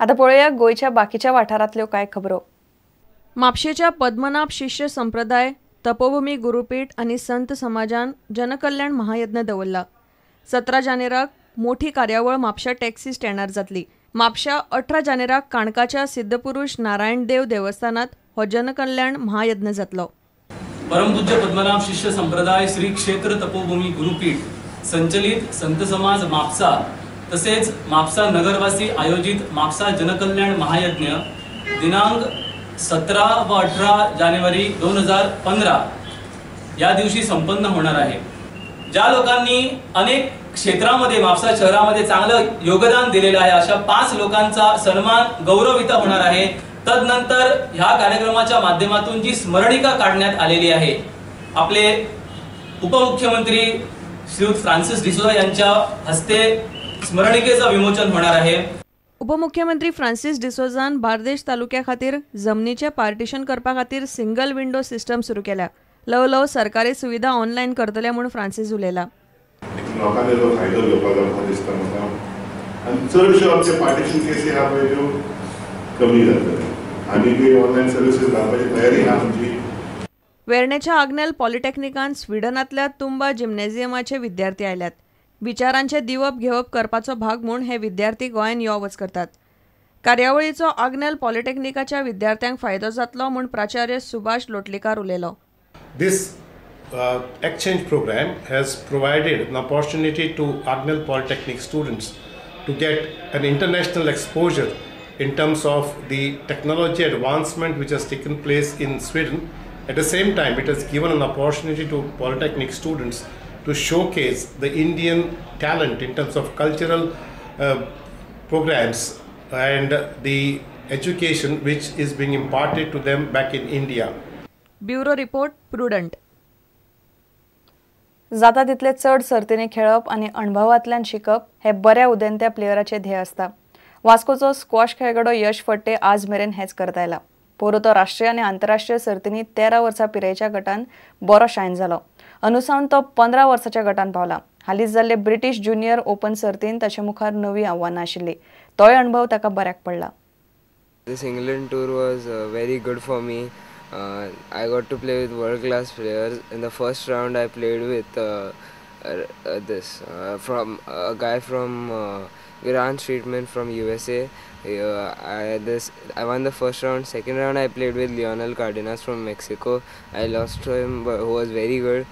आता पळोवया गोंयच्या बाकीच्या वाठारांतल्यो कांय खबरो. म्हापशेच्या पद्मनाभ शिष्य संप्रदाय तपोभूमी गुरुपीठ आनी संत समाजान जनकल्याण महायज्ञ दवरला. 17 जानेराक मोठी कार्यावळ म्हापशा टॅक्सी स्टँडार जातली. म्हापशा 18 जानेराक काणकाच्या सिद्धपुरुष नारायण देव देवस्थानात हो जनकल्याण महायज्ञ जातलो. परमपूज्य पद्मनाभ शिष्य संप्रदाय श्री क्षेत्र तपोभूमी गुरुपीठ संचलित संत समाज म्हापसा तसेच म्हापसा नगरवासी आयोजित म्हापसा जनकल्याण महायज्ञ दिनांक 17 व 18 जानेवारी 2015 या दिवशी संपन्न होणार आहे. ज्या लोकांनी अनेक क्षेत्रामध्ये म्हापसा शहरामध्ये चांगलं योगदान दिलेलं आहे अशा 5 लोकांचा सन्मान गौरव इथं होणार आहे. तदनंतर ह्या कार्यक्रमाच्या माध्यमातून जी स्मरणिका काढण्यात आलेली आहे आपले उपमुख्यमंत्री श्री फ्रान्सिस डिसोजा यांच्या हस्ते स्मरणिकेचं विमोचन होणार आहे. उपमुख्यमंत्री फ्रान्सिस डिसोजान बार्देश तालुक्या खातीर जमनीचे पार्टिशन करपा खातीर सिंगल विंडो सिस्टम सुरू केल्या. ल्हव ल्हव सरकारी सुविधा ऑनलायन करतले म्हूण फ्रान्सिस उलयला. लोकांनी जो फायदो घेवपाक म्हाका दिसता म्हाका आनी चडश्यो आमचे पार्टिशन केसी आहा पळय त्यो कमी जातले आनी ती ऑनलायन सर्विसीस घालपाची तयारी आहा आमची. वेर्णेच्या आग्नेल पॉलिटेक्निकान स्विडनांतल्या तुंबा जिम्नेझियमाचे विद्यार्थी आयल्यात. विचारांचे दिवप घेवप करपाचो भाग म्हूण हे विद्यार्थी गोंयान यो वच करतात. कार्यावळीचो आग्नेल पॉलिटेक्निकाच्या विद्यार्थ्यांक फायदो जातलो म्हूण प्राचार्य सुभाष लोटलीकार उलयलो. This exchange program has provided an opportunity to Agnel Polytechnic students to get an international exposure in terms of the technology advancement which has taken place in Sweden. At the same time, it has given an opportunity to Polytechnic students to showcase the Indian talent in terms of cultural programs and the education which is being imparted to them back in India. Bureau report, Prudent. जाता तितले चड सर्तींनी खेळप आनी अणभवांतल्यान शिकप हे बऱ्या उदेंत्या प्लेयराचे ध्येय आसता. वास्कोचो स्क्वॉश खेळगडो यश फट्टे आज मेरेन हेच करता आयला. पोरूं तो राष्ट्रीय आनी आंतरराष्ट्रीय सर्तींनी 13 वर्सां पिरायेच्या गटान बरो शायन जालो. अनुसावन तो 15 वर्साच्या गटान पावला. हालींच जाल्ले ब्रिटीश ज्युनियर ओपन सर्तीन ताचे मुखार नवी आव्हानां आशिल्ली. तोय अणभव ताका बऱ्याक पडला. This England tour was very good for me. I got to play with world class players. In the first round I played with this from a guy from Grant Streetman from USA. I won the first round. Second round I played with Lionel Cardenas from Mexico. I lost to him, but who was very good.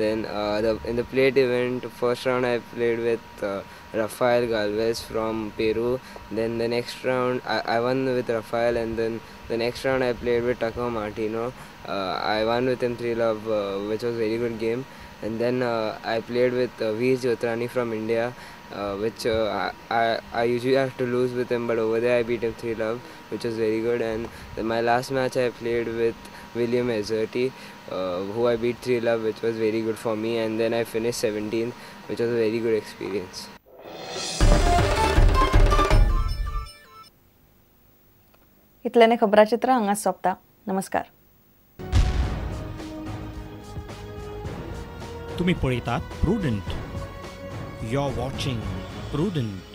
Then in the plate event, first round I played with Rafael Galvez from Peru. Then the next round I won with Rafael, and then the next round I played with Taco Martino. I won with him 3-love, which was a very good game. And then I played with Veer Jotrani from India, which I usually have to lose with him, but over there I beat him 3-love, which was very good. And then my last match I played with William Ezerti, who I beat 3-love, which was very good for me. And then I finished 17th, which was a very good experience. इतल्याने खबराचित्र हांगाच सोंपता. नमस्कार. तुम्ही पळयतात Prudent. You are watching Prudent.